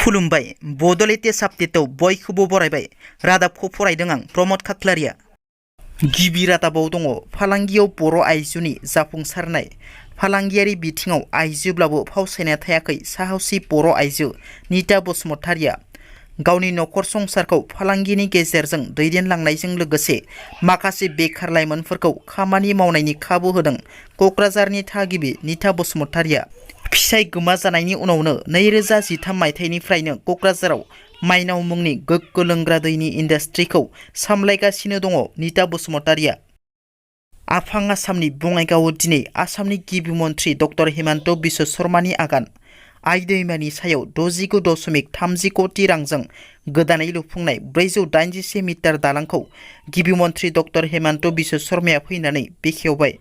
खुलुमबाय बड'लेण्ड आपडेटआव बयखौबो बरायबाय रादाबखौ फरायदों आं प्रमद खाख्लारिया। गिबि रादाबाव दङ फालांगियाव बर' आइजोनि जाफुंसारनाय। फालांगियारि बिथिङाव आइजोब्लाबो फावसायना थायाखै साहसि बर' आइजो निता बसुमतारिया। गावनि नखर संसारखौ फालांगिनि गेजेरजों दैदेनलांनायजों लोगोसे माखासे बेखार लाइमोनफोरखौ खामानि मावनायनि खाबु होदों क'क्राझारनि थागिबि निता बसुमतारिया। फिसाय गोमाजानायनि उनावनो 2013 मायथाइनिफ्रायनो क'क्राझाराव माइनाव मुंनि गोग्गो लोंग्रा दैनि इन्डास्ट्रिखौ सामलायगासिनो दङ निता बसुमतारिया। आफां आसामनि बङाइगावआव दिनै आसामनि गिबि मन्थ्रि डक्टर हिमन्त बिश्व शर्मानि आगान। आइ दैमानि सायाव 69.30 कोटि रांजों गोदानै लुफुंनाय 486 मिटार दालांखौ गिबि मन्थ्रि डक्टर हिमन्त बिश्व शर्माया फैनानै बेखेवबाय।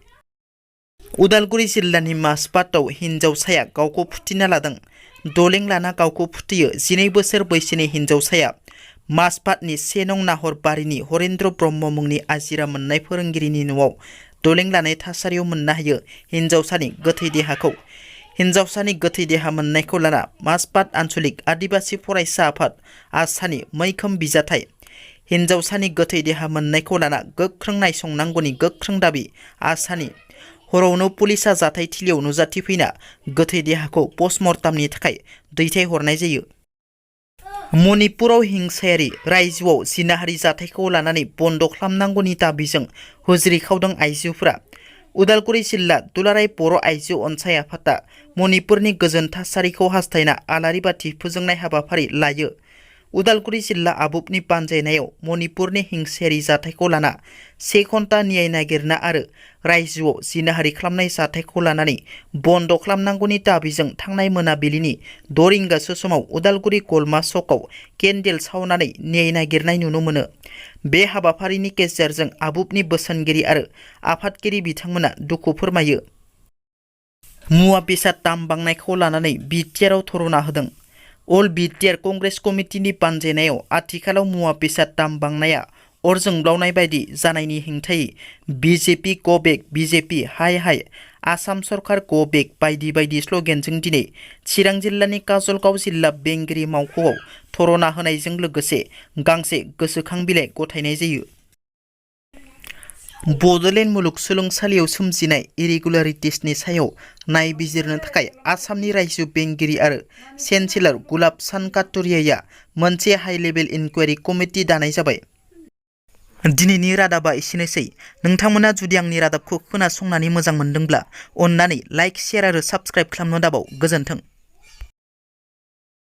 उदालगुरि जिल्लानि माजबाटआव हिन्जावसाया गावखौ फुथिना लादों। दलें लाना गावखौ फुथियो 12 बोसोर बैसोनि हिन्जावसाया। माजबाटनि 1 नं नाहरबारिनि हरेन्द्र ब्रह्म मुंनि आजिरा मोननाय फोरोंगिरिनि न'आव दलें लानाय थासारियाव मोननो हायो हिन्जावसानि गोथै देहाखौ। हिन्जावसानि गोथै देहा मोननायखौ लाना माजबाट आन्चलिक आदिबासि फरायसा आफाद आसानि मैखोम बिजाथाइ। हिन्जावसानि गोथै देहा मोननायखौ लाना गोख्रों नायसंनांगौनि गोख्रों दाबि आसानि। हरावनो पुलिसा जाथायथिलियाव नुजाथिफैना गोथै देहाखौ पस्टमर्टामनि थाखाय दैथायहरनाय जायो। मणिपुराव हिंसायारि रायजोआव जिनाहारि जाथायखौ लानानै बन्द खालामनांगौनि दाबिजों हुज्रिखावदों आइजोफोरा। उदालगुरि जिल्ला दुलाराय बर' आइजो अनसाय आफादा मणिपुरनि गोजोन थासारिखौ हास्थायना आलारि बाथि फोजोंनाय हाबाफारि लायो। उदालगुरि जिल्ला आबुबनि बानजायनायाव मणिपुरनि हिंसायारि जाथायखौ लाना 1 घन्टा न्याय नागिरना आरो रायजोआव जिनाहारि खालामनाय जाथायखौ लानानै बन्द खालामनांगौनि दाबिजों थांनाय मोनाबिलिनि 6 रिंगासो समाव उदालगुरि गलमा सकआव केन्डेल सावनानै न्याय नागिरनाय नुनो मोनो। बे हाबाफारिनि गेजेरजों आबुबनि बोसोनगिरि आरो आफादगिरि बिथांमोना दुखु फोरमायो। मुवा बेसाद दाम बांनायखौ लानानै BTRआव धरना होदों। अल BTR कंग्रेस कमिटिनि बानजायनायाव आथिखालाव मुवा बेसाद दाम बांनाया अर जोंब्लावनाय बायदि जानायनि हेंथायै BJP गो बेक BJP हाय हाय आसाम सरकार गो बेक बायदि बायदि स्ल'गेनजों दिनै चिरां जिल्लानि काजलगाव जिल्ला बेंगिरि मावख'आव धरना होनायजों लोगोसे गांसे गोसोखां बिलाइ गथायनाय जायो। बड'लेण्ड मुलुगसोलोंसालियाव सोमजिनाय इरेगुलारिटिसनि सायाव नायबिजिरनो थाखाय आसामनि रायजो बेंगिरि आरो चेन्सेलर गुलाब चान्द काटरियाया मोनसे हाइ लेभेल इनकुवारि कमिटि दानाय जाबाय। दिनैनि रादाबा एसेनोसै। नोंथांमोना जुदि आंनि रादाबखौ खोनासंनानै मोजां मोनदोंब्ला अन्नानै लाइक, शेयार आरो साबस्क्राइब खालामनो दाबाव। गोजोन्थों।